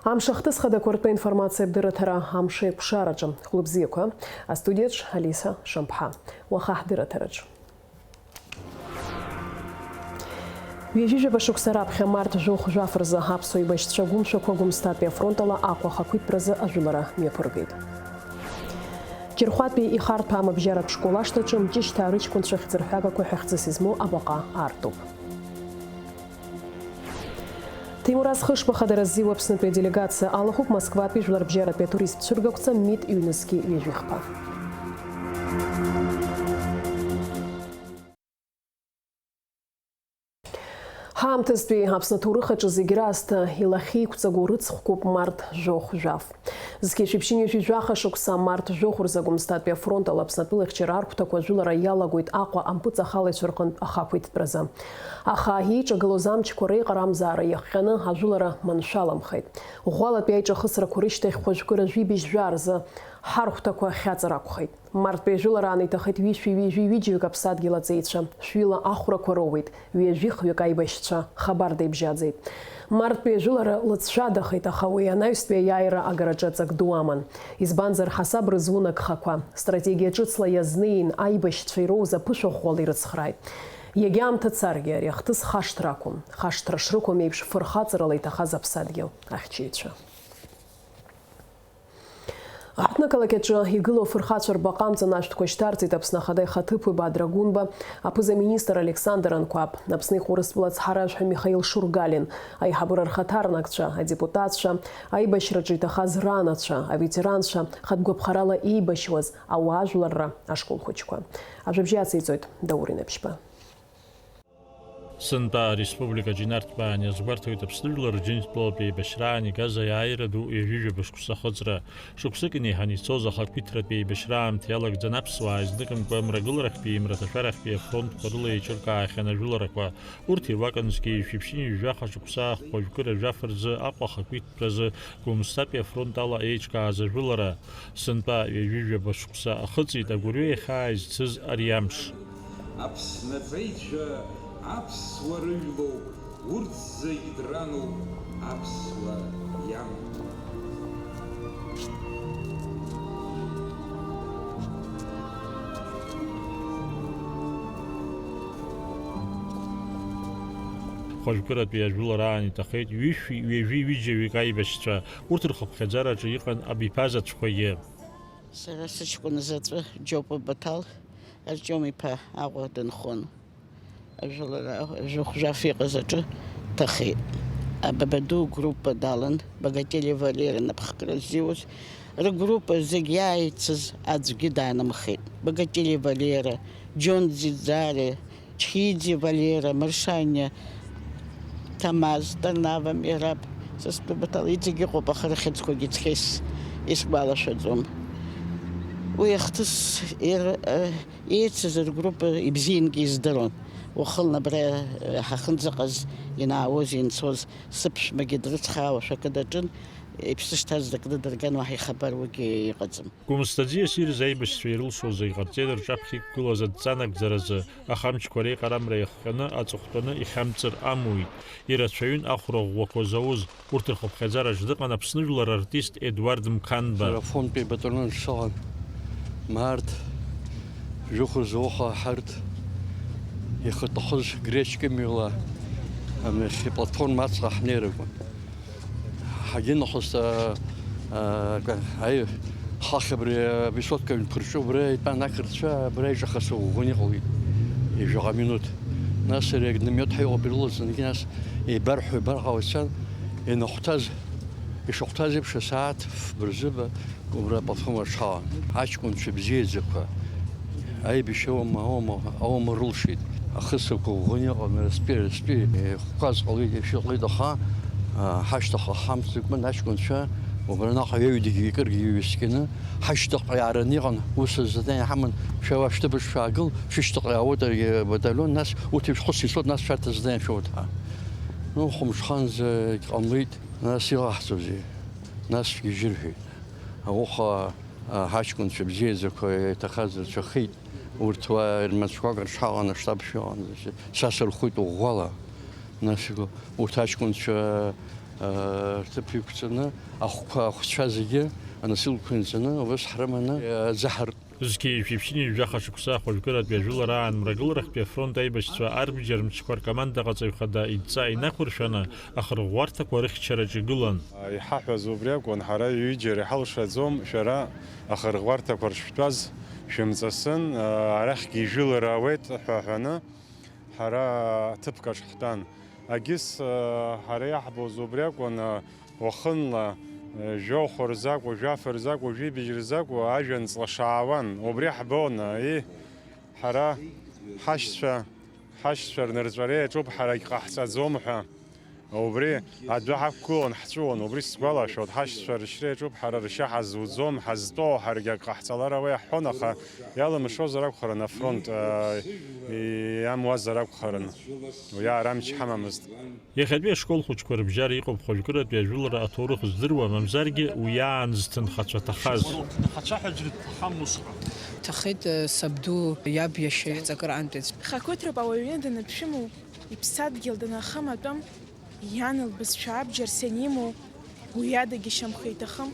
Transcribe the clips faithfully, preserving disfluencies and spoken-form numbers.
Амш ахҭыс хадақәа ртәы аинформациатә дырраҭара амш еиқәшараҿы. Хәлыбзиақәа, астудиаҿ Алиса Шамԥҳа. Уаха ҳдырраҭараҿ. Ҩажәижәаба шықәса раԥхьа март жәохә жәаф рзы аԥсуа еибашьцәа гәымшәақәа Гәымсҭатәи афронт ала Аҟәа ахақәиҭтәразы ажәылара мҩаԥыргеит. Џьырхәатәи ихарҭәаам абжьаратә школ ашҭаҿы Мҷышьҭаа рыҷкәынцәа хьӡырҳәагақәа ҳәа хьӡыс измоу абаҟа аартуп. Ҭемураз Хышба хадара ззиуа Аԥснытәи аделегациа алахәуп Москватәи жәларбжьаратәи атуристтә цәыргақәҵа МИД ҩнызқьи ҩажәихԥа. Ҳаамҭазтәи Аԥсны аҭоурых аҿы зегь раасҭа илахьеиқәҵагоу рыцхәқәоуп март жәохә жәаф. Зқьи жәшәи ԥшьынҩажәи жәаха шықәса март жәохә рзы Гәымсҭатәи афронт ала Аԥснатәылахьчара архәҭақәа ажәылара иалагоит Аҟәа ампыҵахалаҩцәа рҟынтә ахақәиҭтәразы. Аха еиҿагылоз амчқәа реиҟарамзаара иахҟьаны ажәылара маншәаламхеит. Ӷәӷәалатәи аиҿахысрақәа рышьҭахь хәажәкыра жәибжь жәаа рзы ҳархәҭақәа хьаҵыр акәхеит. Марттәи ажәылараан иҭахеит ҩышәи ҩажәи ҩыџьаҩык аԥсадгьыл аҵеицәа, шәҩыла ахәрақәа роуеит, ҩажәи хҩык аибашьцәа хабарда ибжьаӡеит. Марттәи ажәылара лыҵшәадахеит, аха уи анаҩстәи аиааира агараҿы аҵак ду аман. Избанзар, ҳасаб рызун агхақәа, стратегиа ҿыцла иазнеин, аибашьцәа ироуз аԥышәа ӷәӷәала ирыцхрааит. Иагьа аамҭа царгьы, ари ахҭыс хашҭра ақәым, хашҭра шрықәым еиԥш, фырхаҵарала иҭахаз аԥсадгьыл ахьчаҩцәа. Аҳҭнықалақь аҿы игылоу афырхацәа рбаҟа амҵан ашәҭқәа шьҭарҵеит Аԥсны Ахада ихаҭыԥуаҩ Бадра Гәынба, аԥыза-министр Александр Анқәаб, Аԥсны иҟоу Урыстәыла ацҳаражәҳәаҩ Михаил Шургалин, аиҳабыра рхаҭарнакцәа, адепутатцәа, аибашьраҿы иҭахаз ранацәа, аветеранцәа, хатә гәаԥхарала еибашьуаз ауаажәларра ашкол хәыҷқәа. Ажәабжь ациҵоит Даур Инаԥшьба. Сынтәа ареспубликаҿы инарҭбааны иазгәарҭоит Аԥсны жәлар Рџьынџьтәылатә еибашьраан игаз аиааира ду ҩажәижәаба шықәса ахыҵра. Шықәсык инеиҳаны ицоз ахақәиҭратә еибашьра аамҭа иалагӡан аԥсуаа изныкымкәа мрагыларахьтәи, мраҭашәарахьтәи афронтқәа рыла еиҿыркаахьан ажәыларақәа. Урҭ ируакын зқьи жәшәи ԥшьынҩажәи жәаха шықәса хәажәкыра жәаф рзы Аҟәа ахақәиҭтәразы Гәымсҭатәи афронт ала еиҿкааз ажәылара. Сынтәа ҩажәижәаба шықәса ахыҵит агәырҩа иахьааизцыз ари амш. Аԥсны аҵеицәа аԥсуа рыжәлоуп, урҭ зегь дрануп аԥсуа иан. Хәажәкыратәи ажәылараан иҭахеит ҩышәи ҩажәи ҩыџьаҩык аибашьцәа, урҭ рхыԥхьаӡараҿы иҟан абиԥазаҵәқәагьы. Сара сыҷкәын заҵәы Џьопуа Баҭал Артиом-иԥа Аҟәа дынхон. Ажәылара жәохә-жәаф иҟаз аҿы дҭахеит. Абабаду группа далан, Багатели Валера напхгара ззиуз, ргруппа зегь иааицыз аӡәгьы даанымхеит. Багатели Валера, Џьон Ӡиӡаре, Чхиӡе Валера, Маршаниа Ҭамаз, Ҭарнава Мераб, Сасба Баҭал, иҵегь иҟоуп, аха рыхьӡқәагьы цқьа ис-, исгәалашәаӡом. Уи ахҭыс ир-, э, еицыз ргруппа ибзиангьы издыруан. Уахынла абра, э, ҳахьынӡаҟаз инаауаз, инцоз сыԥшәмагьы дрыцхраауашәа акы даҿын, иԥсы шҭаз дакны дырган, уаҳа ихабар уигьы иҟаӡам. Гәымсҭа аӡиас ирыз аибашьцәа ирылшоз зегь ҟарҵеит рҿаԥхьа иқәгылаз адҵа нагӡаразы, аха амчқәа реиҟарамра иахҟьаны аҵыхәтәаны ихьамҵыр амуит. Ирацәаҩын ахәра ӷәӷәақәа зауз, урҭ рхыԥхьаӡараҿ дыҟан Аԥсны жәлар артист Едуард Мқанба. Сара афронтәи абаталион саан, март, жәохәызоуха ҳарҭ ихаҭахыз Гречка мҩала, амҩахь иплатформа аҵҟа ҳнеир акәын. Ҳагьынахәыст, а, а, ка-, аи, ҳахь абри авысотка ҩнқәа рҿы убра итәан ақырҭцәа, абра иҿахыс ӷәӷәаны иҟалеит, ҩажәаҟа минуҭ. Нас ари огнемиот ҳәа иҟоуп ирылаҵаны, нас еибарҳәо, еибарҟало ицан, ианахәҭаз, ишахәҭаз еиԥш, асааҭ фба рзы ба-, убра аплатформа рҽҳалан. Аҷкәынцәа бзиаӡақәа, аибашьра ауама, ауама, ауама рылшеит. Ахысрақәа ӷәӷәаны иҟан, растәи, растәи, еиқәказ ҟалеит, еишьа ҟалеит, аха, а, ҳашьҭахьҟа ҳамҭ зықәын аҷкәынцәа, убранаҟа ҩаҩдагьы икыргьы ҩаскьаны, ҳашьҭахьҟа иаараны иҟан, ус азы иҳаман, шәара шәҭыԥаҿ шәаагыл, шәышьҭахьҟа иаауеит ари абаталион, нас урҭ еиԥш хәыцны ицоит, нас шәарҭ азы шәоуеит ҳәа. Ну, хәымҽханӡа ҟамлеит, нас иҟаҳҵозеи? Нас шәгьежьы рҳәеит. Ауха, а, ҳаҷкәынцәа бзиаӡақәа иҭахаз рацәахеит. Урҭ уа рмаҵәқәак рҽҳалан аштаб шәыҟан. Са сырхәит ӷәӷәала. Нас урҭ аҷкәынцәа Рҭыԥ иқәҵаны, ахәқәа, ахәцәа зегьы, аносилкқәа инҵаны, убас ҳрыманы, аӡы ҳартуп. Зқьи жәшәи ԥшьынҩажәи жәаха шықәса ахәажәкыратәи ажәылара аан Мрагыларахьтәи афронт аибашьцәа арбџьар мчқәа ркомандаҟаҵаҩ хада идҵа инақәыршәаны, ахырӷәӷәарҭақәа рыхьчараҿ игылан. Иҳаҳәаз убри акәын, ҳара ҩыџьара иҳалшаӡом шәара ахырӷәӷәарҭақәа ршәтәаз, шәымҵасын, арахьгьы ижәылара ауеит ҳәа ҳәаны, ҳара ҭыԥк аҿ ҳтәан. Агьыс, ҳара иаҳбоз убри акәын, уахынла, жәохә рзакәу, жәаф рзакәу, жәибжь рзакәу ажәҩан ҵла шаауан, убри ҳбон, и, ҳара ҳашьцәа, ҳашьцәа рнырҵәара иаҿуп, ҳарагь ҟаҳҵаӡом ҳәа. Убри адәы ҳақәгылон, ҳҵәыуон, убри сгәалашәоит, ҳашьцәа рышьра иаҿуп, ҳара ршьа ҳазуӡом, ҳазтәоу ҳаргьы ак ҟаҳҵалар ауеи ҳҳәон, аха иалымшозар акәхарын, афронт, э, иамуазар акәхарын, уи аара амч ҳамамызт. Иахьатәи ашкол хәыҷқәа рыбжьара иҟоуп хәажәкыратәи ажәылара аҭоурых здыруа, мамзаргьы уи аан зҭынхацәа ҭахаз. Ҭынхацәа ҳәа џьара дҭахам усҟан. Ҭахеит, э, сабду иаб иашьа иаҳҵакыраантәи. Хақәиҭроуп ауаҩы даныԥшәымоу, иԥсадгьыл данахым атәым, иан лбызшәа абџьар санимоу, уи адагьы шьамхы иҭахым.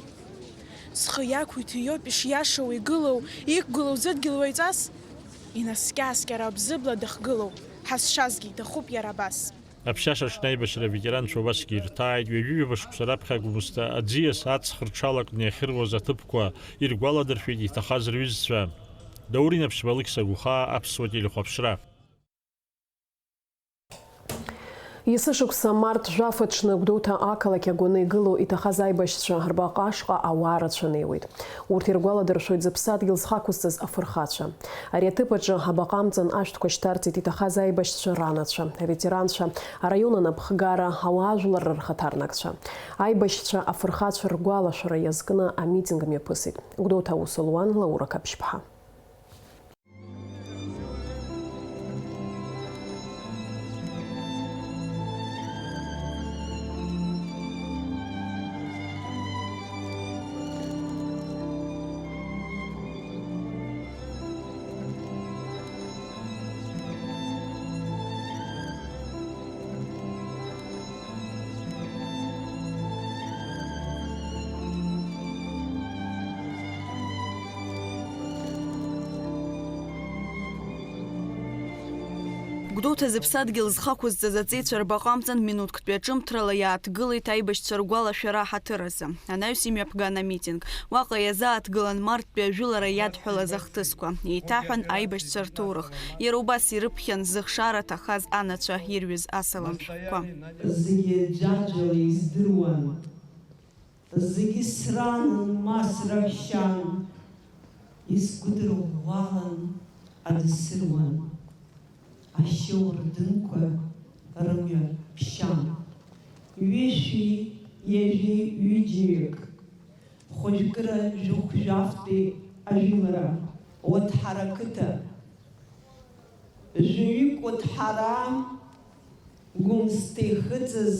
Схы иақәиҭу иоуп ишиашоу игылоу, иқәгылоу зыдгьыл уаҩҵас, инаскьа-ааскьара абзыбла дахгылоу, ҳазшазгьы иҭахуп иара абас. Аԥшьаша аҽны аибашьра аветеранцәа убасгьы ирҭааит, ҩажәи ҩба шықәса раԥхьа Гәымсҭа аӡиас аҵх рҽалакны иахьыруаз аҭыԥқәа иргәаладыршәеит иҭахаз рҩызцәа. Даур Инаԥшьба, Алықьса Гәхаа, Аԥсуа телехәаԥшра. Есышықәса март жәаф аҽны Гәдоуҭа ақалақь агәаны игылоу иҭахаз аибашьцәа рбаҟа ашҟа ауаа рацәа неиуеит. Урҭ иргәаладыршәоит зыԥсадгьыл зхақәызҵаз афырхацәа. Ари аҭыԥ аҿы абаҟа амҵан ашәҭқәа шьҭарҵеит иҭахаз аибашьцәа ранацәа, аветеранцәа, араион анапхгара, ауаажәларра рхаҭарнакцәа. Аибашьцәа афырхацәа ргәалашәара иазкны амитинг мҩаԥысит. Гәдоуҭа аус луан Лаура Қаԥшьԥҳа. Гәдоуҭа зыԥсадгьыл зхақәызҵаз аҵеицәа рбаҟа амҵан минуҭктәи аҿымҭрала иааҭгылеит аибашьцәа ргәалашәара аҳаҭыр азы. Анаҩс имҩаԥган амитинг. Уаҟа иазааҭгылан марттәи ажәылара иадҳәалаз ахҭысқәа. Еиҭаҳәан аибашьцәа рҭоурых. Иара убас ирыԥхьан зыхшара ҭахаз анацәа ирҩыз асалам шәҟәқәа. Зегьы ӡәаӡәала издыруан. Зегьы сранын, ма сраҳәшьан, исгәыдырӷәӷәалан, адысыруан. Ашьоуардынқәа рымҩа ԥшьан. Ҩышәи ҩажәи ҩыџьаҩык, хәажәкыра жәохә-жәафтәи ажәылара, Уаҭҳара ақыҭа. Жәаҩык Уаҭҳара Гәымсҭа ихыҵыз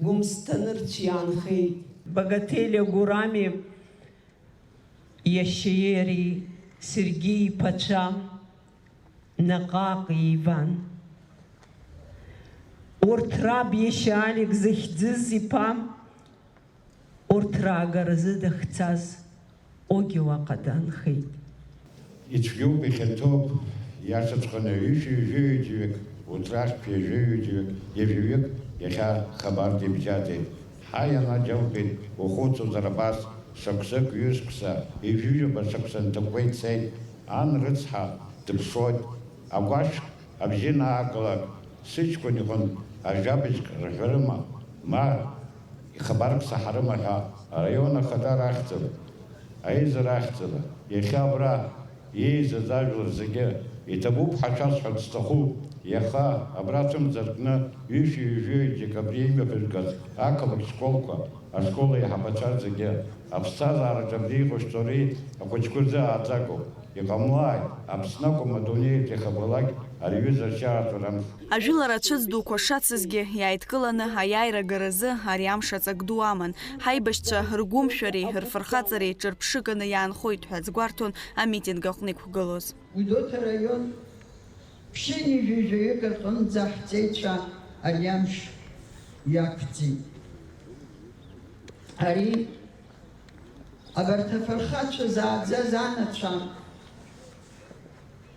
Гәымсҭа нырцә иаанхеит. Багателиа Гурами иашьеи иареи, Сергеи иԥацәа, наҟ-ааҟ еиван. Урҭ раб иашьа Алик захьӡыз иԥа, урҭ раагаразы дахьцаз, Огьы уаҟа даанхеит. Ицәгьоуп, ихьанҭоуп, иашаҵәҟьаны, ҩышәи ҩажәи ҩыџьаҩык, утрахьтә ҩажәи ҩыџьаҩык, ҩажәаҩык иахьа хабар дибжьаӡеит. Ҳаи, анаџьалбеит, ухәыцуазар абас, шықәсык, ҩышықәса, ҩажәижәаба шықәса нҭакәкәа ицеит, ан рыцҳа, дыԥшуеит, агәашә абжьы анаагалак, сыҷкәын иҟынтә ажәабжьк рҳәарыма, ма ихабарк саҳарыма ҳәа араион ахада арахьӡала, аизара ахьӡала, иахьа абра иеизаз ажәлар зегьы, иҭабуп ҳәа шәасҳәарц сҭахуп, иаха абра ацәымза ркны ҩышәи ҩажәи декабри имҩаԥыжәгаз ақалақь школқәа, ашкол аиҳабацәа зегьы, аԥсҭазаараҿы абри иҟашәҵо ари ахәыҷқәа рзы ааӡагоуп. Иҟамлааит, Аԥсны акәым, адунеиаҿ иахьабалак ари аҩыза ршьараҵәара амш. Ажәылара ацәыӡ дуқәа шацызгьы, иааидкыланы аиааира агаразы ари амш аҵак ду аман. Ҳаибашьцәа ргәымшәареи рфырхаҵареи ҿырԥшыганы иаанхоит ҳәа азгәарҭон амитинг аҟны иқәгылоз. Гәдоуҭа араион ԥшьынҩажәи жәаҩык рҟынӡа ҳҵеицәа ари амш Иақәӡит. Ари абарҭ афырхацәа зааӡаз анацәа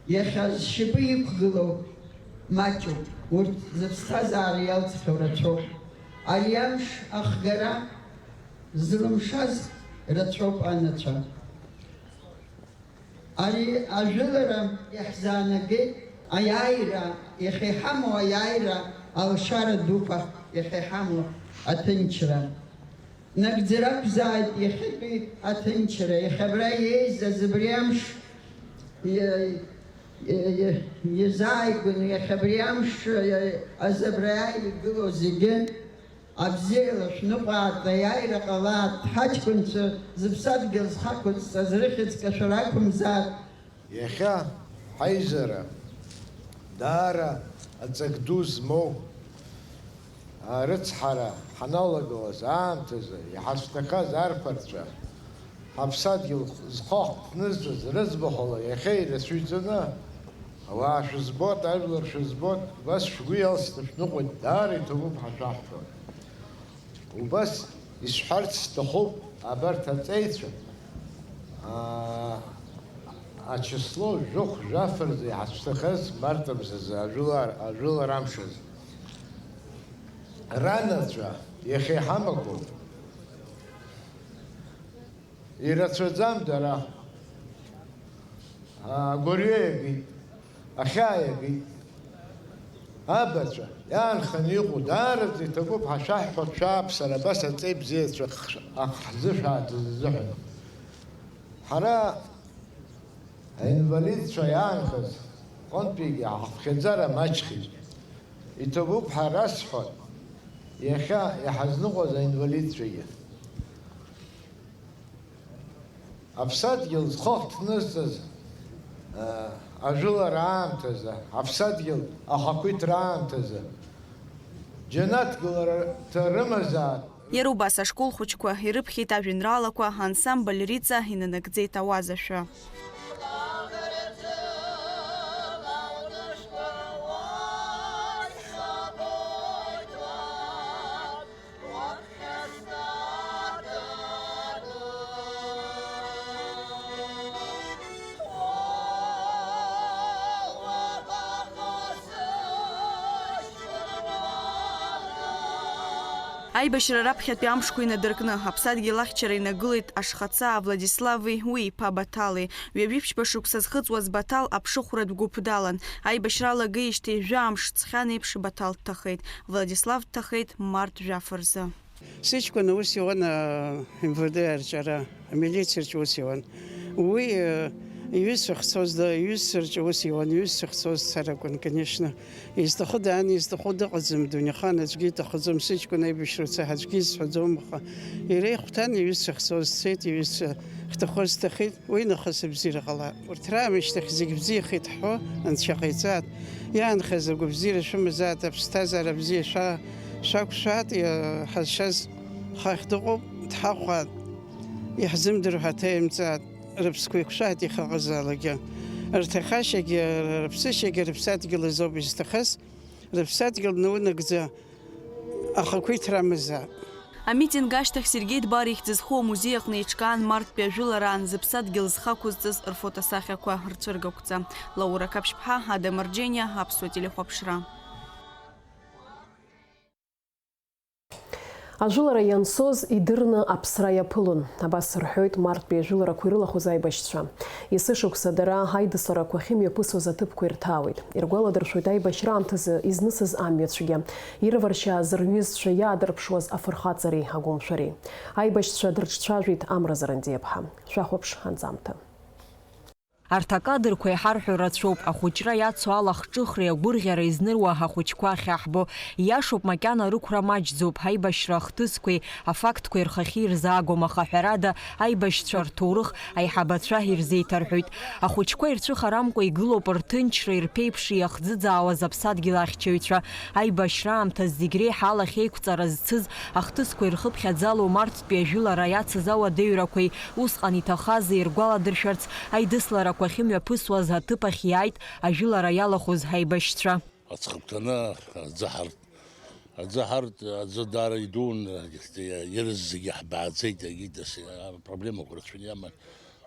иахьа зшьапы иқәгылоу маҷуп, урҭ зыԥсҭазаара иалҵхьоу рацәоуп. Ари амш ахгара злымшаз рацәоуп анацәа. Ари ажәылара иаҳзаанагеит аиааира, иахьа иҳамоу аиааира алшара дуқәа иахьа иҳамоу аҭынчра. Нагӡара ақәзааит иахьатәи аҭынчра, иахьа абра иеизаз абри амш иа-, иа-, иа-, иазааигәаны, иахьа абри амш азы абра иааигылоу зегьы абзиала шәныҟәааит, аиааира ҟалааит, ҳаҷкәынцәа зыԥсадгьыл зхақәызҵаз рыхьӡ кашәара ақәымзааит. Иахьа ҳаизара даара аҵак ду змоу арыцҳара ҳаналагылаз аамҭазы иҳацәҭахаз арԥарцәа, ҳаԥсадгьыл зхы ахҭнызҵаз рыӡбахәала иахьа ирацәаҩӡаны ауаа шәызбоит, ажәлар шәызбоит, убас шәгәы иалсны шәныҟәоит, даара иҭабуп ҳәа шәаҳҳәоит. Убас исҳәарц сҭахуп, абарҭ аҵеицәа, аа, ачысло жәохә-жәаф рзы иҳацәҭахаз март мзазы ажәылар-, ажәылар амшазы. Ранацәа иахьа иҳамақәоу ирацәаӡам дара. Аа, гәырҩа иагеит, ахьаа иагеит. Абацәа, иаанханы иҟоу даараӡа иҭабуп ҳәа шәаҳҳәап, шәааԥсара абас аҵеи бзиацәа ах-, ах-, ҳзышәааӡаз азыҳәан. Ҳара аинвалидцәа иаанхаз ҟынтәигьы ҳахԥхьаӡара маҷхеит. Иҭабуп ҳәа расҳәон, иахьа иҳазныҟәаз аинвалидцәагьы. Аԥсадгьыл зхы ахҭнызҵаз, а, ажәылара аамҭазы, аԥсадгьыл ахақәиҭра аамҭазы, џьанаҭ гыларҭа рымазаап. Иара убас ашкол хәыҷқәа ирыԥхьеит ажәеинраалақәа, ансамбль Риҵа инанагӡеит ауазашәа. Аибашьра раԥхьатәи амшқәа инадыркны, аԥсадгьыл ахьчара инагылеит Ашхацаа Владислави уи иԥа Баҭали. Ҩажәиԥшьба шықәса зхыҵуаз Баҭал аԥшыхәратә гәыԥ далан. Аибашьра алагеижьҭеи жәаамш ҵхьан еиԥш Баҭал дҭахеит. Владислав дҭахеит март жәаф рзы. Сыҷкәын аус иуан, а, МВД арҿиара, амилициа рҿы аус иуан. Уи, а, иҩызцәа ахьцоз, да, иҩызцәа рҿы аус иуан, иҩызцәа ахьцоз дцар акәын, конечно. Изҭаху даан, изҭаху дыҟаӡам, дунеихан аӡәгьы иҭахаӡом, сыҷкәын аибашьра уцаҳа аӡәгьы изҳәаӡом, аха иара ихәҭан иҩызцәа ахьцоз дцеит, иҩызцәа ахьҭахоз дҭахеит. Уи нахыс абзиара ҟалап. Урҭ раамышьҭахь зегь бзиахеит ҳҳәо, Анцәа иҟаиҵааит. Иаанхаз агәабзиара шәымазааит, аԥсҭазаара бзиа шәа-, шәақәшәааит, иа-, ҳазшаз хахь дыҟоуп, дҳахәааит, иаҳзымдыруа ҳаҭа имҵааит, рыԥсқәа еиқәшәааит иахьыҟазаалакгьы. Рҭахашьагьы, рыԥсышьагьы рыԥсадгьыл азоуп изҭахыз, рыԥсадгьыл наунагӡа ахақәиҭра амазаап. Амитинг ашьҭахь Сергеи Дбар ихьӡ зху амузеи аҟны еиҿкаан марттәи ажәылараан зыԥсадгьыл зхы ақәызҵаз рфотосахьақәа рцәыргақәҵа. Лаура Қаԥшьԥҳа, Ада Марџениа, Аԥсуа телехәаԥшра. Ажәылара иансоз идырны аԥсра иаԥылон. Абас рҳәоит марттәи ажәыларақәа ирылахәыз аибашьцәа. Есышықәса дара аидысларақәа ахьымҩаԥысуаз аҭыԥқәа ирҭаауеит. Иргәаладыршәоит аибашьра аамҭазы изнысыз амҩацәгьа, ирваршьааз рҩызцәа иаадырԥшуаз афырхаҵареи агәымшәареи. Аибашьцәа дырҿцәажәеит Амра Зарандиаԥҳа. Шәахәаԥш анҵамҭа. Арҭ акадрқәа иҳарҳәо рацәоуп, ахәыҷра иацу алахҿыхреи агәырӷьареи зныруа ахәыҷқәа ахьаҳбо. Ииашоуп, макьана рықәра маҷӡоуп, аибашьра ахҭысқәеи афактқәеи рхахьы ирзаагом, аха ҳәарада, аибашьцәа рҭоурых аиҳабацәа ирзеиҭарҳәоит. Ахәыҷқәа ирцәыхарамкәа игылоуп рҭынчреи рԥеиԥши иахӡыӡаауаз аԥсадгьыл ахьчаҩцәа. Аибашьра аамҭаз зегь реиҳа алахь еиқәҵара зцыз, ахҭысқәа ирхыԥхьаӡало марттәи ажәылара иацыз ауадаҩрақәеи усҟан иҭахази иргәаладыршәарц, аидысларақәа ахьымҩаԥысуаз аҭыԥ ахь иааит ажәылара иалахәыз аибашьцәа. Аҵхыбҭаны аӡы ҳар-, Аӡы ҳарҭ, аӡы даара идуун, ирыз зегьы ҳбааӡеит, егьи дас апроблемақәа рацәаны иаман.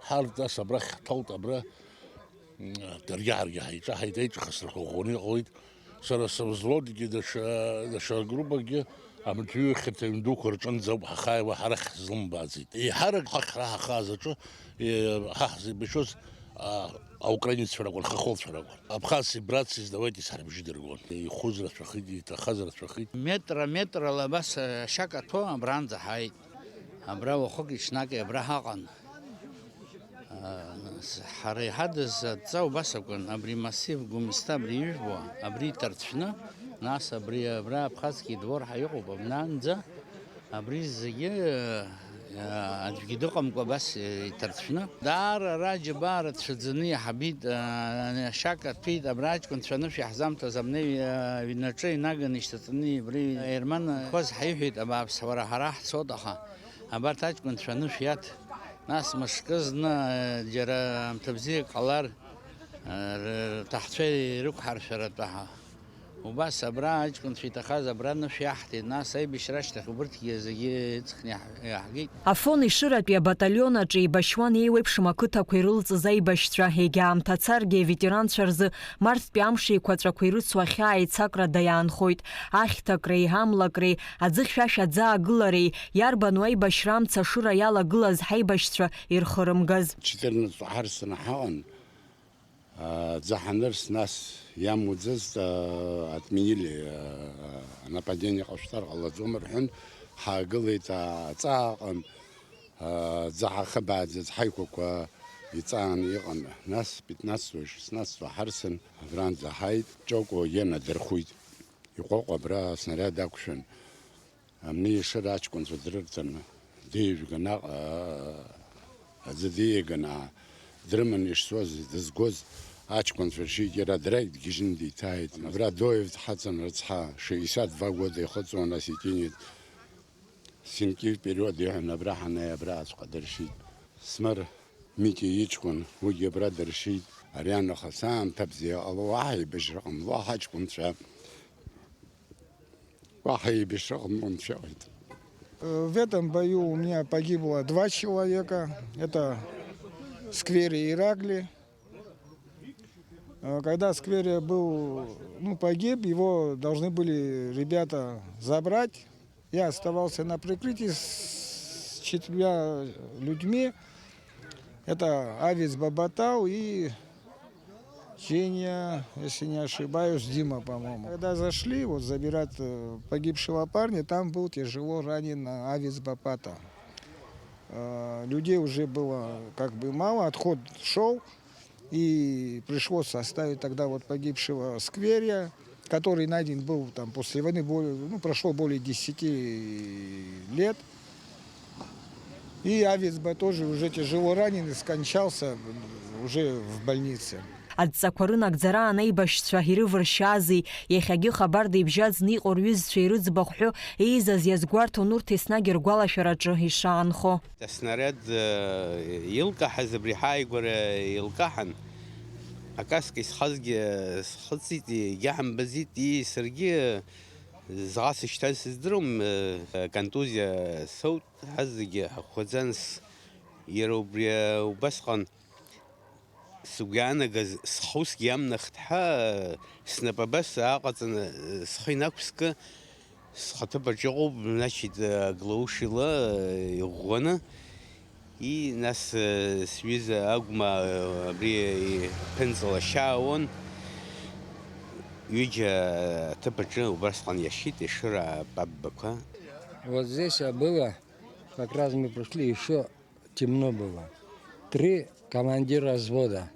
Ҳарҭ нас абрахь ҳҭалт, абра, м, даргьы ҳаргьы ҳаиҿаҳаит, аиҿахысрақәа ӷәӷәаны иҟалеит. Сара сывзводгьы даҽа, даҽа группакгьы амаҭәеиҩхьарҭа ҩн дуқәа рҿынӡа ауп ҳахааиуа, ҳара ҳзылымбааӡеит. Еиҳарак ҳахь ҳара ҳахааз аҿы, е, ҳа ҳзеибашьоз, а, аукраинеццәа ракәын, хахәылцәа ракәын. Абхазци братци сдавайте сҳарбжьы дыргон. Ихәыз рацәахеит, иҭахаз рацәахеит. Метра, метрала абас, а, ашьа каҭәо абранӡа ҳааит. Абра уахыки ҽнаки абра ҳаҟан. Ҳара иҳадыз адҵа убас акәын, абри массив Гәымсҭа, абри ижәбо, абри иҭарцәны, нас абри абра Абхазский двор ҳәа иҟоуп, абнанӡа абри зегьы, аӡәгьы дыҟамкәа абас иҭарцәны. Даара ара аџьабаа рацәаӡаны иаҳабеит, ашьа каҭәеит, абра аҷкәынцәа анышә иаҳзамҭаз абни аҩнаҿы инаганы ишьҭаҵаны абри аерман қәаз ҳаиҳәеит, абааԥс, уара ҳара ҳцот, аха абарҭ аҷкәынцәа анышә иаҭ. Нас мышкы зны, џьара аамҭа бзиак ҟалар, рҭахцәа ирықәҳаршәаратәы ҳа. Убас абра аҷкәынцәа иҭахаз абра анышә иаҳҭеит, нас аибашьра ашьҭахь убырҭгьы зегьы ыҵхны иаҳ-, иаҳгеит. Афон Ешыратәи абаталион аҿы еибашьуан еиуеиԥшым ақыҭақәа ирылҵыз аибашьцәа, егьа аамҭа царгьы аветеранцәа рзы марттәи амш еиқәаҵәақәа ирыцу ахьаа еицакрада иаанхоит. Ахьҭакреи, амлакреи, аӡы хьшәашәа аӡы аагылареи, иарбану аибашьра амца ашыра иалагылаз ҳаибашьцәа ирхырымгаз? Четырнадцатого ҳарсны ҳаҟан, аӡы ҳанырс, нас иамуӡазт, отменили, нападение ҟашәҵар ҟалаӡом рҳәан, ҳаагылеит, аҵаа аҟан, аӡы ҳахыбааӡац, ҳаиқәақәа иҵааны иҟан. Нас пятнадцатого, шестнадцатого ҳарсны абранӡа ҳааит, Ҷокәа Гена дырхәит. Иҟәаҟәа абра аснариад ақәшәан, Амни Ешыра аҷкәынцәа дрырҭаны, деижәга наҟ, аа, аӡы диаганы, аа, дрыманы ишцоз, дызгоз аҷкәынцәа ршьит, иара дара дгьежьны диҭааит. Абра Доев дҳаҵан рыцҳа, шестьдесят два года ихыҵуан, осетинец. Синки вперёд иҳәан, абра ҳанааи, абраҵәҟьа дыршьит. Смыр Митиа иҷкәын, уигьы абра дыршьит. Ари анахыс аамҭа бзиа ҟало, уаҳа еибашьра ҟамло, ҳаҷкәынцәа. Уаҳа еибашьра ҟамло, анцәа иҟаиҵа. Э, в этом бою у меня погибло два человека. Это Сквери и Иракли. Э, когда Скверия был, ну, погиб, его должны были ребята забрать. Я оставался на прикрытии с четырьмя людьми. Это Авис Бабатау и Женя, если не ошибаюсь, Дима, по-моему. Когда зашли, вот, забирать, э, погибшего парня, там был тяжело ранен, э, Авис Бапата. Э, людей уже было как бы мало, отход шёл, и пришлось оставить тогда вот погибшего Скверия, который найден был там после войны, более, ну, прошло более десяти лет. И Авицба тоже уже тяжело ранен и скончался уже в больнице. Адҵақәа рынагӡараан аибашьцәа ирывыршьази, иахьагьы хабарда ибжьаӡны иҟоу рҩызцәа ирыӡбахә ҳәо еизаз иазгәарҭон урҭ еснагь ргәалашәараҿы ишаанхо. Аснаряд, э, илкаҳаз абри ҳааигәара илкаҳан, акаска исхазгьы схыҵит, егьаҳамбаӡеит, ии, саргьы зӷа сышьҭаз сыздыруам, э, контузиа соут, ҳазегьы ҳахәхәаӡан, с-, иара убри, э, убасҟан сгәы иаанагаз схы усгьы иамнахт ҳәа, снапы абас ааҟаҵаны, э, схы инақәскы, схаҭыԥаҿ иҟоуп, значит, э, аглаушь ила, э, иӷәӷәаны. И, нас, э, сҩыза Агәма, э, абри, э, ԥынҵала ашьа аауан. Ҩыџьа аҭыԥ аҿы убасҟан иашьит Ешыра апапбақәа. Вот здесь, а, было, как раз мы пришли, ещё темно было. Три командира взвода.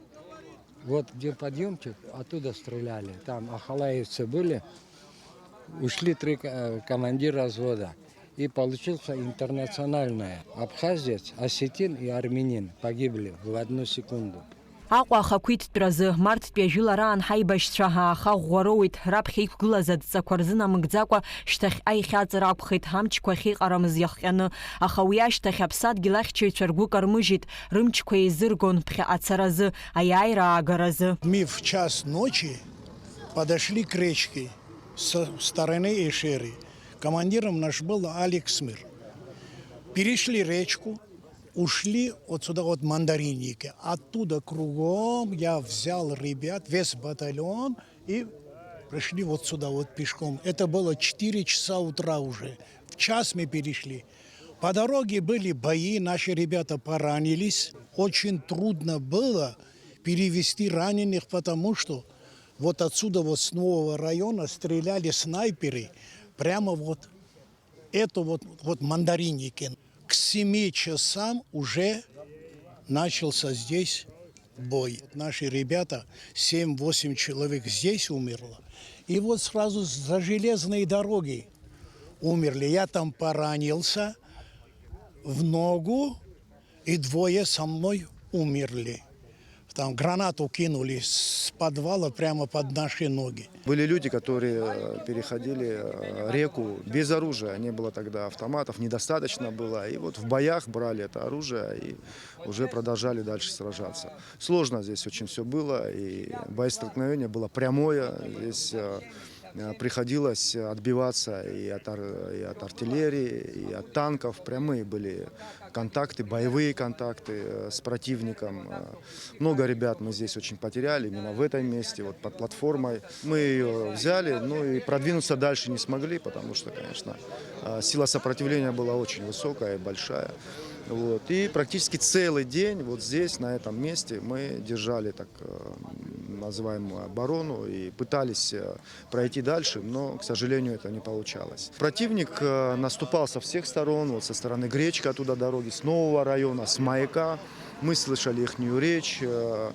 Вот где подъёмчик, оттуда стреляли. Там ахалаевцы были. Ушли три ко-, э, командира взвода. И получился интернациональное. Абхазец, осетин и армянин погибли в одну секунду. Аҟәа ахақәиҭтәразы, марттәи ажәылараан ҳаибашьцәа ааха ӷәӷәа роуит, раԥхьа иқәгылаз адҵақәа рзынамыгӡакәа, шьҭахьҟа ихьаҵыр акәхеит, амчқәа ахьыҟарамыз иахҟьаны, аха уи ашьҭахь аԥсадгьыл ахьчаҩцәа ргәы кармыжьит, рымчқәа еизыргон ԥхьаҟа ацаразы, аиааира аагаразы. Мы в час ночи подошли к речке со стороны Эшеры. Командиром наш был Алекс Мир. Перешли речку, ушли вот сюда, вот Мандаринники. Оттуда кругом я взял ребят, весь батальон, и пришли вот сюда, вот пешком. Это было четыре часа утра уже. В час мы перешли. По дороге были бои, наши ребята поранились. Очень трудно было перевести раненых, потому что вот отсюда, вот с нового района стреляли снайперы прямо вот это вот, вот Мандаринники. К семи часам уже начался здесь бой. Наши ребята, семь-восемь человек здесь умерло. И вот сразу за железной дорогой умерли. Я там поранился в ногу, и двое со мной умерли. Там гранату кинули с подвала прямо под наши ноги. Были люди, которые, э, переходили, э, реку без оружия. Не было тогда автоматов, недостаточно было. И вот в боях брали это оружие и уже продолжали дальше сражаться. Сложно здесь очень всё было, и боестолкновение было прямое. Здесь, э, э, приходилось отбиваться и от ар-, и от артиллерии, и от танков. Прямые были контакты, боевые контакты, э, с противником. Э, много ребят мы здесь очень потеряли, именно в этом месте, вот под платформой. Мы её взяли, ну и продвинуться дальше не смогли, потому что, конечно, э, сила сопротивления была очень высокая и большая. Вот. И практически целый день вот здесь, на этом месте, мы держали так, э, называемую оборону и пытались, э, пройти дальше, но, к сожалению, это не получалось. Противник, э, наступал со всех сторон, вот со стороны Гречка туда дороги, с Нового района, с Маяка. Мы слышали ихнюю речь, э,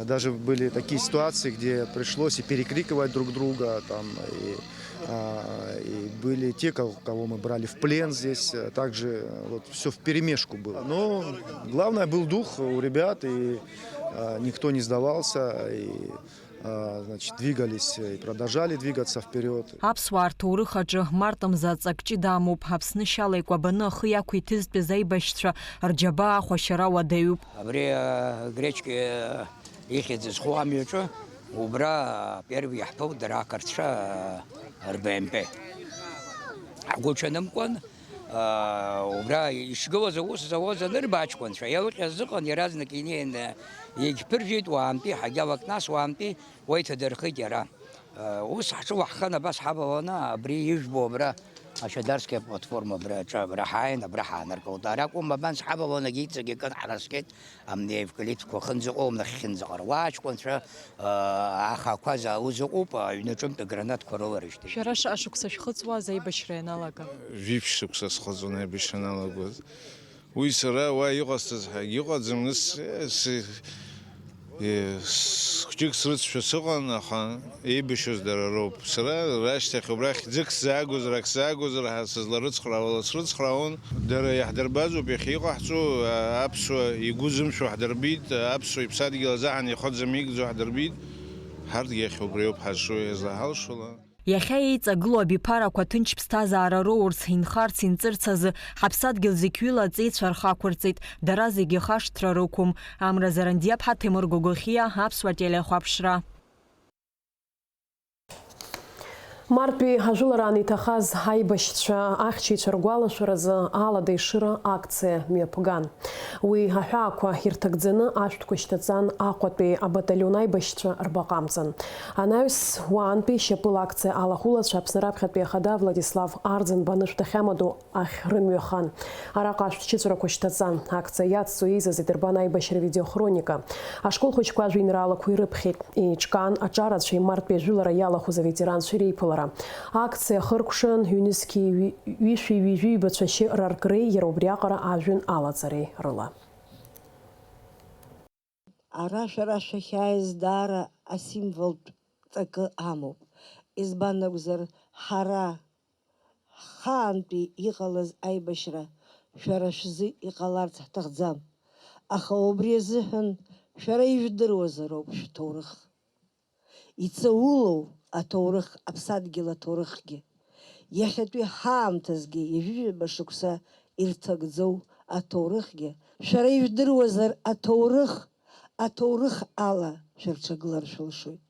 даже были такие ситуации, где пришлось и перекрикивать друг друга, там, и, а, и были те, кого, кого мы брали в плен здесь, э, также, э, вот всё вперемешку было. Но главное, был дух у ребят, и, э, никто не сдавался, и а, значит, двигались и продолжали двигаться вперёд. Аԥсуаа рҭоурых аҿы март мза ҵак ҷыда амоуп. Аԥсны шьала икәабаны ахы иақәиҭызтәыз аибашьцәа рџьабаа ахәашьара уадаҩуп. Абри, а, Гречки, а, ихьӡ зху амҩаҿы, убра, а, первый иаҳԥылт дара ақырҭцәа, а, рБМП. Ҳгәы ҽанымкәан, аа, убра ишгылаз аус зауаз анырба аҷкәынцәа, еилҟьаз ыҟан, иаразнак инеины иагьԥыржәеит, уаантәи ҳагьалак, нас уаантәи уа иҭадырхеит иара. Ус ҳҿы уаҳхан, абас ҳаваланы, абри ижәбо абра, Ашадарская платформа абра аҿы, абра ҳааин, абра ҳааныркылт. Ара акәым, абанс ҳаваланагь иҵегь акыр ҳнаскьеит, амни аевкалиптқәа ахьынӡаҟоу, нахьхьынӡаҟара. Уа аҷкәынцәа, аа, ахақәа заауз ыҟоуп, аҩны ҿымҭ агранатқәа рыларыжьҭит. Шәара шаҟа шықәса шәхыҵуаз аибашьра ианалага? Жәиԥшь шықәса схыҵуан аибашьра аналагоз. Уи сара уа иҟасҵаз ҳәагьы ыҟаӡам, нас, э, с-, э, с-, хәҷык срыцшәа сыҟан, аха еибашьуаз дара роуп. Сара рашьҭахь убрахь ӡык сзаагозар, ак сзаагозар ҳәа сызларыцхраауа, ласрыцхраауан. Дара иаҳдырбазоуп иахьа иҟаҳҵо, а-, аԥсуа игәы зымшәо ҳдырбеит, аԥсуа иԥсадгьыл азы ҳанихыҵ зымигӡо ҳдырбеит. Ҳарҭгьы иахьа убриоуп ҳазҿу, иазлаҳалшола. Иахьа еиҵагылоу абиԥарақәа ҭынч ԥсҭазаара роурц, инхарц, инҵырц азы ҳаԥсадгьыл зықьҩыла аҵеицәа рхы ақәырҵеит, дара зегьы хашҭра рықәым. Амра Зарандиаԥҳа, Ҭемыр Гогохиа, Аԥсуа телехәаԥшра. Мартәи ажәылараан иҭахаз аибашьцәа ахьчаҩцәа ргәалашәаразы Алада Ешыра акциа мҩаԥган. Уи аҳәаақәа ирҭагӡаны ашәҭқәа шьҭаҵан Аҟәатәи абаталион аибашьцәа рбаҟа амҵан. Анаҩс, уаантәи шьапыла акциа алахәылацәа Аԥсны раԥхьатәи ахада Владислав Арӡынба анышә дахьамадоу ахь рымҩахан. Араҟа ашәҭ чыҵәрақәа шьҭаҵан. Акциа иацҵо еизаз идырбан аибашьра видеохроника. Ашкол хәыҷқәа ажәеинраалақәа ирыԥхьеит. Еиҿкаан аҿарацәеи мартәи ажәылара иалахәыз аветеранцәеи реиԥылара. Акциа ахыркәшан ҩнызқьи ҩи-, ҩышәи ҩажәи ҩбацәа шьы раркреи иара убриаҟара ажәҩан алаҵареи рыла. Ара шәара шәахьааиз даара асимволтә ҵакы амоуп. Избан акәзар, ҳара ҳхаантәи иҟалаз аибашьра шәара шәзы иҟаларц ҳҭахӡам. Аха убри азыҳәан шәара ижәдыруазароуп шәҭоурых. Иҵаулоу аҭоурых, аԥсадгьыл аҭоурыхгьы, иахьатәи ҳаамҭазгьы ҩажәижәаба шықәса ирҭагӡоу аҭоурыхгьы, шәара ижәдыруазар аҭоурых, аҭоурых ала шәырҽагылар шәылшоит.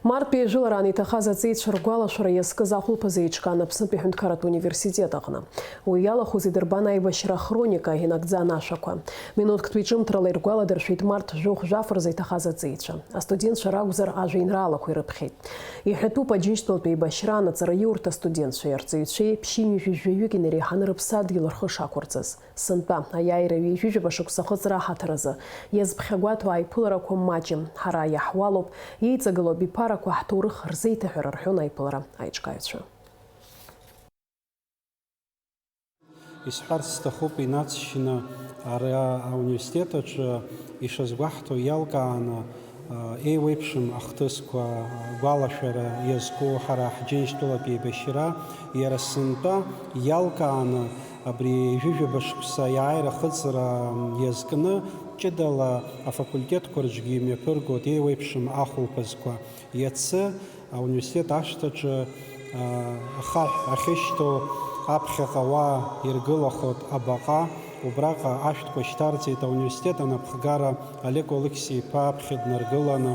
Мартәи жәылараан иҭахаз аҵеицәа ргәалашәара иазкыз ахәылԥазы еиҿкаан Аԥснытәи аҳәынҭқарратә университет аҟны. Уи иалахәыз идырбан аибашьра ахроника инагӡан ашәақәа. Минуҭктәи ҿымҭрала иргәаладыршәеит март жәохә-жәаф рзы иҭахаз аҵеицәа. Астудентцәа ракәзар, ажәеинраалақәа ирыԥхьеит. Иҳәатәуп, Аџьынџьтәылатәи еибашьраан аҵараиурҭа астудентцәеи арҵаҩцәеи ԥшьынҩажәи жәаҩык инареиҳаны рыԥсадгьыл рхы шақәырҵаз. Сынтәа аиааира ҩажәижәаба шықәса ахыҵра аҳаҭыр азы иазԥхьагәаҭоу аиԥыларақәа маҷым, ҳара иаҳуалуп, иеиҵагылоу абиԥарақәа ҳҭоурых рзеиҭаҳәара, рҳәон аиԥылара аиҿкааҩцәа. Исҳәарц сҭахуп, инаҵшьны ара ауниверситет аҿы ишазгәаҳҭо иалкааны, еиуеиԥшым ахҭысқәа, агәалашәара иазку ҳара ҳџьынџьтәылатә еибашьра, иара сынтәа иалкааны абри ҩажәижәаба шықәса аиааира ахыҵра иазкны ҷыдала афакультетқәа рҿгьы имҩаԥыргоит еиуеиԥшым ахәылԥазқәа. Иацы ауниверситет ашҭаҿы, аа, ахаҳә ахьышьҭоу аԥхьаҟа уа иргылахоит абаҟа, убраҟа ашәҭқәа шьҭарҵеит ауниверситет анапхгара Олег Алықьса-иԥа аԥхьа днаргыланы,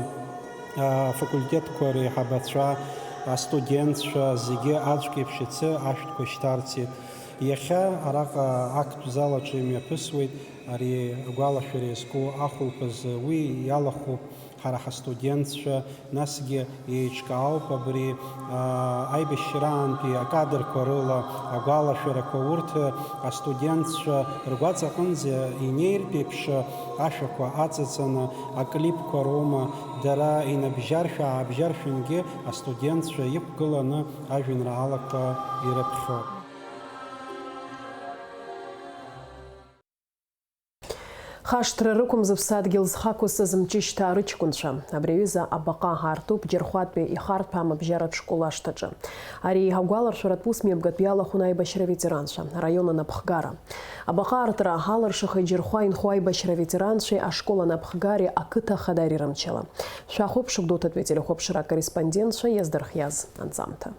аа, афакультетқәа реиҳабацәа, астудентцәа зегьы аӡәк еиԥш иацы ашәҭқәа шьҭарҵеит. Иахьа араҟа актә зал аҿы имҩаԥысуеит ари агәалашәара иазку ахәылԥазы, уи иалахәуп ҳара ҳастудентцәа, насгьы еиҿкаауп абри, аа, аибашьраантәи акадрқәа рыла агәалашәарақәа, урҭ астудентцәа ргәаҵаҟынӡа инеиртә еиԥш ашәақәа аҵаҵаны, аклипқәа роума, дара инабжьаршәа-аабжьаршәынгьы астудентцәа иқәгыланы ажәеинраалақәа ирыԥхьоит. Хашҭра рықәым зыԥсадгьыл зхы ақәызҵаз Мҷышьҭаа рыҷкәынцәа. Абри аҩыза абаҟа аартуп Џьырхәатәи ихарҭәаам абжьаратә школ ашҭаҿы. Ари агәаларшәаратә усмҩаԥгатә иалахәын аибашьра аветеранцәа, араион анапхгара. Абаҟа аартра алыршахеит Џьырхәа инхо аибашьра аветеранцәеи ашкол анапхгареи ақыҭа ахадареи рымчала. Шәахәаԥшуп Гәдоуҭатәи ателехәаԥшра акорреспондентцәа иаздырхиаз анҵамҭа.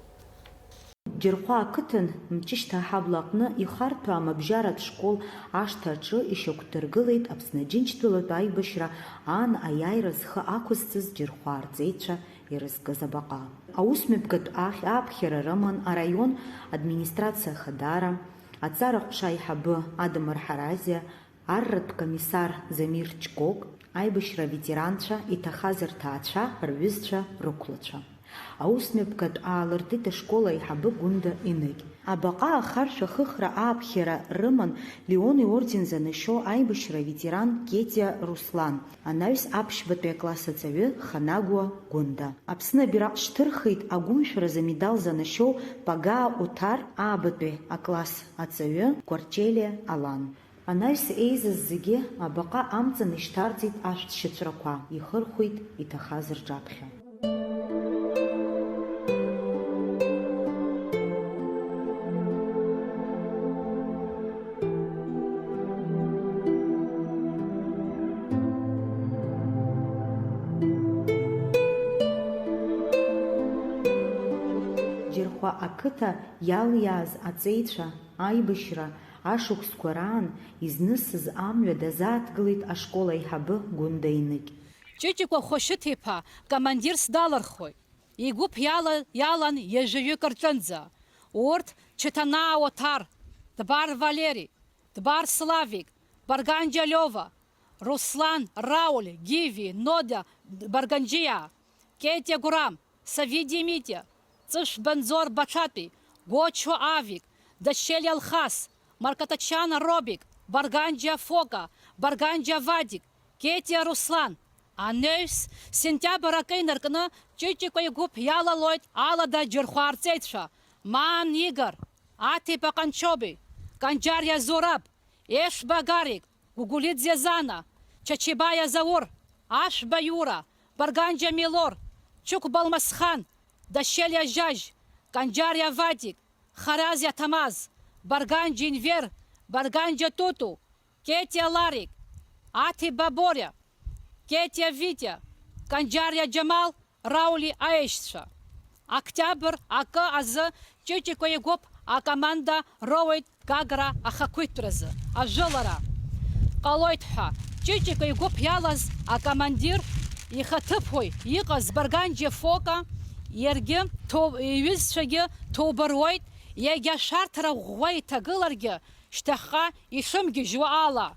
Џьырхәа ақыҭан Мҷышьҭаа ҳабла аҟны ихарҭәаам абжьаратә школ ашҭа аҿы ишьақәдыргылеит Аԥсны Аџьынџьтәылатә аибашьра аан аиааира зхы ақәызҵаз Џьырхәа арҵеицәа ирызкыз абаҟа. Аусмҩаԥгатә ахь ааԥхьара рыман араион администрациа ахадара, аҵара ҟәша аиҳабы Адамыр Ҳаразиа, арратә комиссар Замир Ҷкок, аибашьра аветеранцәа, иҭахаз рҭаацәа, рҩызцәа, рықәлацәа. Аусмҩаԥгатә аалыртит ашкол аиҳабы Гәында Еныгь. Абаҟа ахаршә ахыхра ааԥхьара рыман Леон иорден занашьоу аибашьра аветеран Кетиа Руслан, анаҩс аԥшьбатәи акласс аҵаҩы Ханагәа Гәында. Аԥсны абираҟ шьҭырхит агәымшәаразы амедал занашьоу Пагаа Оҭар, аабатәи акласс аҵаҩы Кәарчелиа Алан. Анаҩс еизаз зегьы абаҟа амҵан ишьҭарҵеит ашәҭшьацәрақәа, ихырхәеит иҭахаз рҿаԥхьа. Џьырхәа ақыҭа иалиааз аҵеицәа, аибашьра ашықәсқәа раан изнысыз амҩа дазааҭгылеит ашкол аиҳабы Гәында Еныгь. Ҷыҷыкәа Хәашьыҭ-иԥа командирс далырхуеит. Игәыԥ иала-, иалан ҩажәаҩык рҿынӡа. Урҭ Чаҭанаа Оҭар, Дбар Валери, Дбар Славик, Барганџьа Лиова, Руслан, Рауль, Гиви, Нодиа, Барганџьиа, Кетиа Гурам, Савидиа Митиа, Ҵышә Банзор Баҽатәи, Гочо Авик, Дашьелиа Алхас, Маркатачана Робик, Барганџьиа Фока, Барганџьиа Вадик, Кетиа Руслан. Анаҩс, сентиабр акы инаркны, Ҷыҷыкәа игәыԥ иалалоит Алада Џьырхәа арҵеицәа, Маан Игор, Аҭиба Ҟанчобеи, Канџьариа Зураб, Ешба Гарик, Гәыгәлиӡе Зана, Чачибаиа Заур, Ашәба Иура, Барганџьа Милор, Чықәба Алмасхан, Дашьелиа Жьажь, Канџьариа Вадик, Харазиа Ҭамаз, Барганџьа Инвер, Барганџьа Туту, Кетиа Ларик, Аҭиба Бориа, Кетиа Витиа, Канџьариа Џьамал, Раули аешьцәа. Октиабр акы азы Ҷыҷыкәа игәыԥ акоманда роуеит Гагра ахақәиҭтәразы ажәылара ҟалоит ҳәа, Ҷыҷыкәа игәыԥ иалаз акомандир Ихаҭыԥуаҩ иҟаз Барганџьиа Фока, иаргьы ҭоу-, иҩызцәагьы ҭоуба руеит, иагьа шәарҭара ӷәӷәа иҭагыларгьы, шьҭахьҟа ишымгьежьуа ала,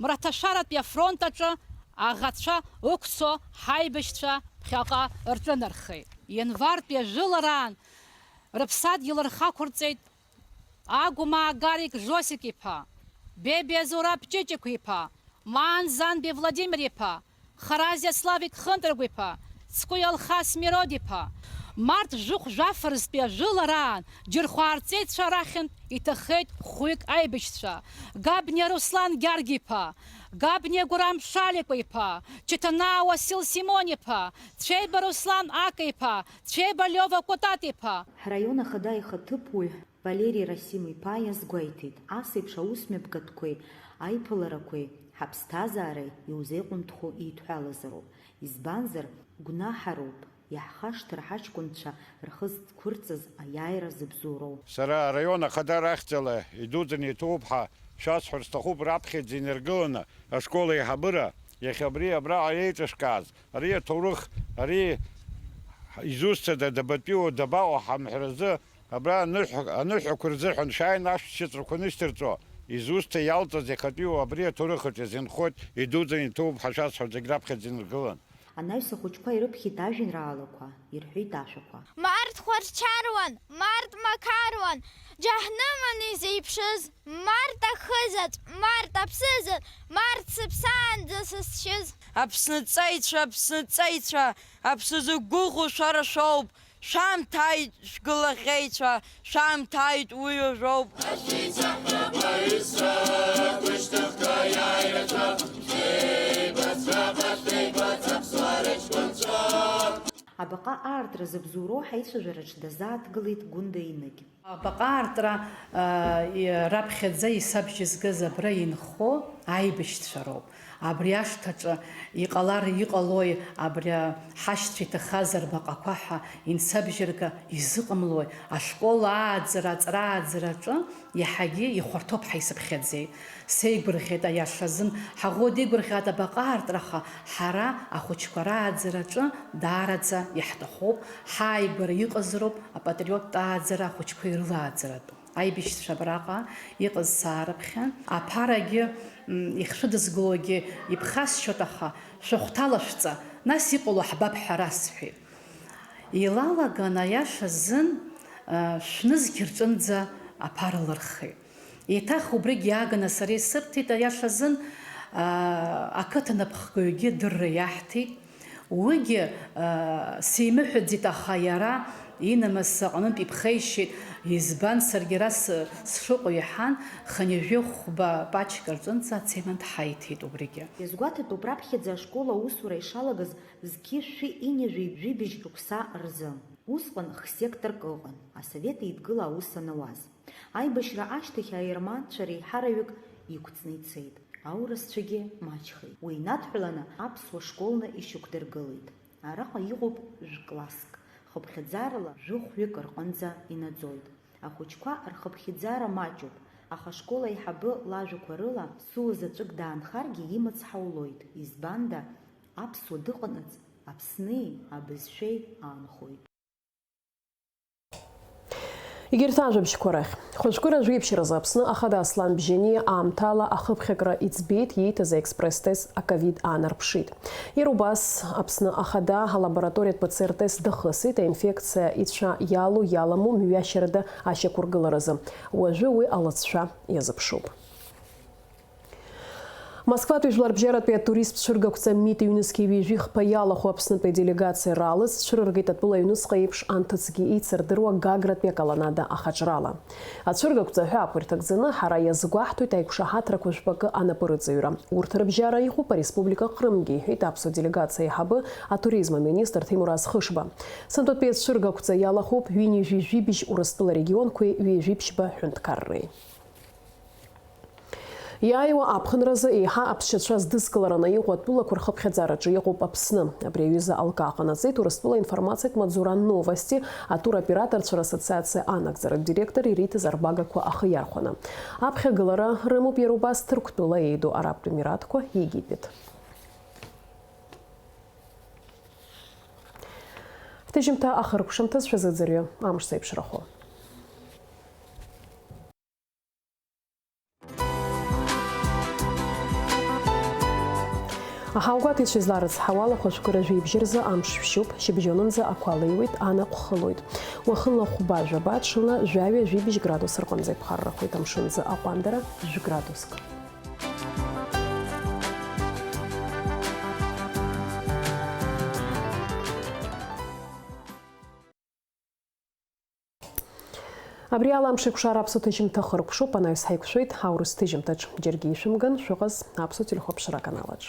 Мраҭашәаратәи афронт аҿы аӷацәа ықәцо ҳаибашьцәа ԥхьаҟа рҿынархеит. Ианвартәи ажәылараан рыԥсадгьыл рхақәырҵеит Агәмаа Гарик Жосик-иԥа, Бебиа Зураб Ҷыҷықә-иԥа, Маан Занбиа Владимир-иԥа, Харазиа Славик Хынтрагә-иԥа, Цкәи Алхас Мирод-иԥа. Март жәохә жәаф рзтәи ажәылараан џьырхәаарҵеицәа рахьынтә иҭахеит хәҩык аибашьцәа, Габниа Руслан Гьаргь-иԥа, Габниа Гәырам Шаликәа-иԥа, Чаҭанаа Уасил Симон-иԥа, Цәеиба Руслан Ака-иԥа, Цәеиба Лиова Кәатат-иԥа. Ҳраион ахада ихаҭыԥуаҩ Валери Расим-иԥа иазгәеиҭеит, ас еиԥш аусмҩаԥгатәқәеи аиԥыларақәеи ҳаԥсҭазаареи иузеиҟәымҭхо еидҳәалазароуп, избанзар, гәнаҳароуп иаҳхашҭыр ҳаҷкәынцәа рхы зқәырҵаз аиааира зыбзоуроу. Сара араион ахада рахьӡала идуӡӡаны иҭоуп ҳәа шәасҳәар сҭахуп, раԥхьаӡа инаргыланы ашкол аиҳабыра, иахьа абри абраҟа еиҿышәкааз, ари аҭоурых, ари изусҭада, дабатәиу, дабаҟоу ҳамҳәаразы, Абра аныҳәа-, аныҳәақәа рзыҳәан шәааины ашәҭшьыҵәрақәа нышьҭарҵо, изусҭа иалҵыз иахатәиу абри аҭоурых аҿы иазынхоит, идуӡӡаны иҭоуп ҳәа шәасҳәап, зегь раԥхьаӡа инаргылан. Анаҩс ахәыҷқәа ирыԥхьеит ажәеинраалақәа, ирҳәеит ашәақәа. Март хәарчаруан, март мақаруан, џьаҳнымын изеиԥшыз, март ахызаҵә, март аԥсызаҵә, март сыԥсаанӡа сызшьыз. Аԥсныҵаҩцәа, Аԥсныҵаҩцәа, Аԥсны зықәгәыӷуа шәара шәоуп, Шәамҭааит, шәгылаӷьеицәа, шәамҭааит, уи уажәоуп. Абаҟа аартра зыбзоуроу ҳаицәажәараҿ дазааҭгылеит Гәында Иныгь. Абаҟа аартра, а, и-, раԥхьаӡа исабжьы згаз абра инхо аибашьцәа роуп. Абри ашҭаҿы иҟалар иҟалои, абри ҳашьцәа иҭахазар баҟақәа ҳәа инсабжьырга изыҟамлои, ашкол ааӡара, аҵара ааӡараҿы иаҳагьы ихәарҭоуп ҳәа исыԥхьаӡеит. Сеигәырӷьеит, аиаша азын, ҳаӷоу дигәырӷьаат абаҟа аартраха, ҳара, ахәыҷқәа рааӡараҿы даараӡа иаҳҭахуп, ҳааигәара иҟазароуп апатриоттә ааӡара ахәыҷқәа ирылааӡаратәы. Аибашьцәа абраҟа иҟаз саарыԥхьан. Аԥарагьы, м, ихшәыдызгылогьы иԥхасшьоит, аха шәыхәҭалашәҵа, нас иҟало ҳбап ҳәа расҳәеит. Илалаган аиаша азын, а, шәнызқь рҿынӡа аԥара лырхеит. Еиҭах убригь иааганы сара исырҭеит, аиаша азын, а, ақыҭа напхгаҩгьы адырра иаҳҭеит. Уигьы, аа, симыҳәаӡеит, аха иара инамыс аҟнытә иԥхеишьеит, избан, саргьы ара сы-, сшыҟоу иаҳан, хынҩажәи хәба пачка рҿынӡа ацемент ҳаиҭеит убригьы. Иазгәаҭатәуп раԥхьаӡа ашкол аусура ишалагаз зқьи шәи ҩынҩажәи жәибжь шықәса рзы. Усҟан х-секторк ыҟан, Асовет Еидгыла аус анауаз. Аибашьра ашьҭахь аерманцәа реиҳараҩык иқәҵны ицеит. Аурысцәагьы маҷхеит. Уи инадҳәаланы аԥсуа школны ишьақәдыргылеит. Араҟа иҟоуп жәкласск, хыԥхьаӡарала жәохәҩык рҟынӡа инаӡоит. Ахәыҷқәа рхыԥхьаӡара маҷуп, аха ашкол аиҳабы лажәақәа рыла, суа заҵәык даанхаргьы имаҵ ҳаулоит, избанда, аԥсуа дыҟанаҵ, Аԥсни абызшәеи аанхоит. Егьырҭ ажәабжьқәа рахь. Хәажәкыра жәеиԥшьразы Аԥсны Ахада Аслан Бжьаниа аамҭала ахыԥхьакра иӡбеит, ииҭаз аекспресс-тест аковид аанарԥшит. Иара убас Аԥсны Ахада алабораториатә П Ц Р тест дахысит аинфекциа ицәа иалоу-иаламу мҩашьарада ашьақәыргыларазы. Уажәы уи алыҵшәа иазыԥшуп. Москватәи жәларбжьаратәи атуристтә цәыргақәҵа МИД ҩнызқьи ҩажәи хԥа иалахәу Аԥснытәи аделегациа ралҵ цәырыргеит атәыла аҩныҵҟа еиԥш анҭыҵгьы еицырдыруа Гагратәи аколоннада ахаҿрала. Ацәыргақәҵа аҳәаақәа ирҭагӡаны ҳара иазгәаҳҭоит аиқәшаҳаҭрақәа жәпакы анапырыҵаҩра. Урҭ рыбжьара иҟоуп ареспублика Ҟрымгьы, иҳәеит аԥсуа делегациа аиҳабы, атуризм аминистр Ҭемураз Хышба. Сынтәатәи ацәыргақәҵа иалахәуп ҩынҩажәи жәибжь Урыстәыла регионқәеи ҩажәи ԥшьба ҳәынҭқарреи. Иааиуа аԥхынразы еиҳа аԥсшьацәа здызкылараны иҟоу атәылақәа рхыԥхьаӡараҿы иҟоуп Аԥсны. Абри аҩыза алкаа ҟанаҵеит Урыстәыла информациатә маҵзура Новости атуроператорцәа рассоциациа анагӡаратә директор ириҭаз арбагақәа ахы иархәаны. Аԥхьагылара рымоуп иара убас Ҭырқәтәыла еиду Арабтә Емиратқәа, Египет. Ҭыжьымҭа ахыркәшамҭаз шәазыӡырҩы, амш зеиԥшрахо. Аҳаугәаҭаҩцәа изларыцҳауала, хәажәкыра жәибжь рзы амш шәшьуп, шьыбжьонынӡа ақәа леиуеит, анаҟә хылоит. Уахынла хәба-жәаба, ҽынла жәаҩа-жәибжь градус рҟынӡа иԥхаррахоит, амшынӡы аҟәандара жәградуск. Абри ала Амшеикәшара аԥсуа ҭыжьымҭа хыркәшоуп, анаҩс ҳаиқәшәоит аурыс ҭыжьымҭаҿ. Џьаргьы ишәымган, шәыҟаз аԥсуа телехәаԥшра аканалаҿ.